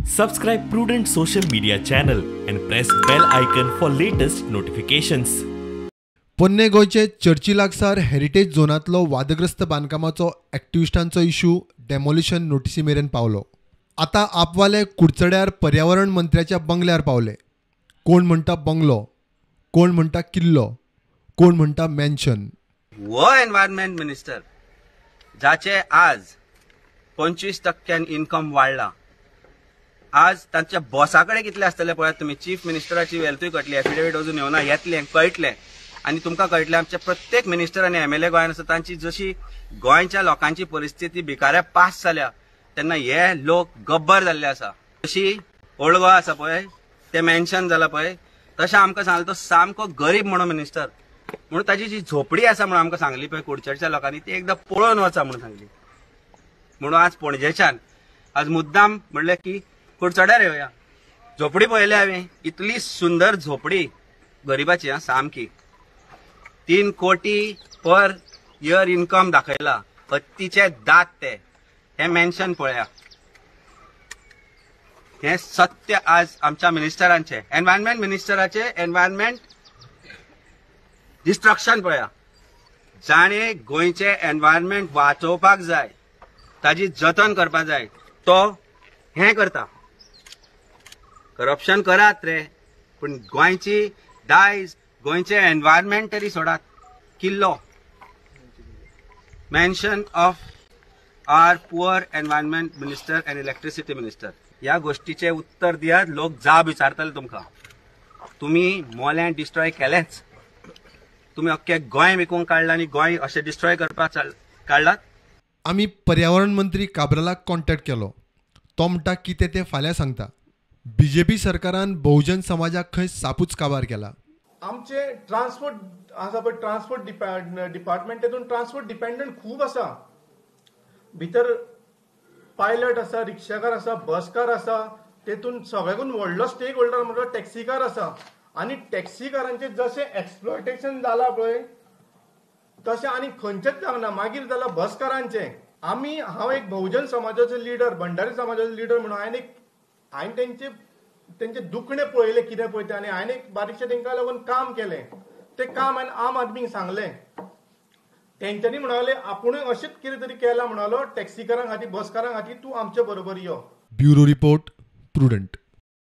Subscribe Prudent social media channel and press bell icon for latest notifications. पोन्ने गोंयचे चर्ची लागसार heritage झोनांतलो वादग्रस्त बांदकामाचो एक्टिविस्टांचो issue demolition नोटिसी मेरेन पावलो. आतां आपवाले कुडचड्यार पर्यावरण मंत्र्याच्या बंगल्यार पावले. कोण म्हणटा बंगलो, कोण म्हणटा किल्लो, कोण म्हणटा मॅन्शन. हो एनवायरमेंट मिनिस्टर जाचे आज 25% इन्कम वाडला, आज तांच्या बॉसा कडेन कितले आसतले पळयात तुमी. चीफ मिनिस्टराची वेल्थूय कटली, एफिडेवीट अजून येवना, येतलें कळटलें. आनी तुमकां कळटलें आमचे प्रत्येक मिनिस्टर आनी एमएलए गोंयांत आसा तांची जशी गोंयच्या लोकांची परिस्थिती भिकाऱ्या पास जाल्या तेन्ना हे लोक गब्बर जाल्ले आसा. जशी ओल्ड गोवा आसा पळय ते मेन्शन जाला पळय तशें आमकां सांगलें तो सामको गरीब म्हणून मिनिस्टर म्हणून ताची जी झोपडी आसा म्हणून आमकां सांगली पळय कुडचडच्या लोकांनी, ती एकदां पळोवन वचा म्हणून सांगली. म्हणून आज पणजेच्यान आज मुद्दाम म्हणलें की कुडचड्यार येवया. झोपडी पळयली हांवें, इतली सुंदर झोपडी गरिबाची हा सामकी. 3 कोटी पर इयर इन्कम दाखयला, हत्तीचे दांत ते. हे मेन्शन पळया, हे सत्य आज आमच्या मिनिस्टरांचे, एनवायरमेंट मिनिस्टराचे एनवायरमेंट डिस्ट्रक्शन पळया. जाणे गोंयचे एनवायरमेंट वाचोवपाक जाय, ताजी जतन करपाक जाय, तो हें करता. करप्शन करात रे, पूण गोंयची दायज, गोंयचे एनवायरमेंट तरी सोडात. किल्लो mansion of our poor environment minister and electricity minister. ह्या गोष्टीचे उत्तर दियात, लोक जाब विचारतले तुमकां. तुमी मोल्यां डिस्ट्रॉय केलेंच, तुमी अख्खे गोंय विकूंक काडलां आनी गोंय अशें डिस्ट्रॉय करपाक काडलात. आमी पर्यावरण मंत्री काब्रालाक कॉन्टॅक्ट केलो, तो म्हणटा कितें तें फाल्यां सांगता. बीजेपी सरकारान बहुजन समाजाक खंय सापूच काबार केला. आमचे ट्रान्सपोर्ट आसा पळय, ट्रान्सपोर्ट डिपार्टमेंट, तेतून ट्रान्सपोर्ट डिपेंडंट खूब आसा. भितर पायलट आसा, रिक्षाकार आसा, बसकार आसा, तेतून सगळ्याकून व्हडलो स्टेक होल्डर म्हणल्यार टॅक्सीकार आसा. आनी टॅक्सीकारांचें जशें एक्सप्लॉयटेशन जालां पळय तशें आनी खंयचेच जावना. मागीर जालां बसकारांचें. आमी, हांव एक बहुजन समाजाचो लिडर, भंडारी समाजाचो लिडर म्हणून हांवें तेंचे तेंचे दुखणें पळयलें कितें पळय तें, आनी हांवें एक बारीकशें तेंकां लागून काम केलें. तें काम हांवें आम आदमीक सांगलें. तेंच्यांनी म्हणाले आपुणूय अशेंच कितें तरी केलां म्हणालो टॅक्सीकारां खातीर, बसकारां खातीर, तूं आमचे बरोबर यो. Bureau report, Prudent.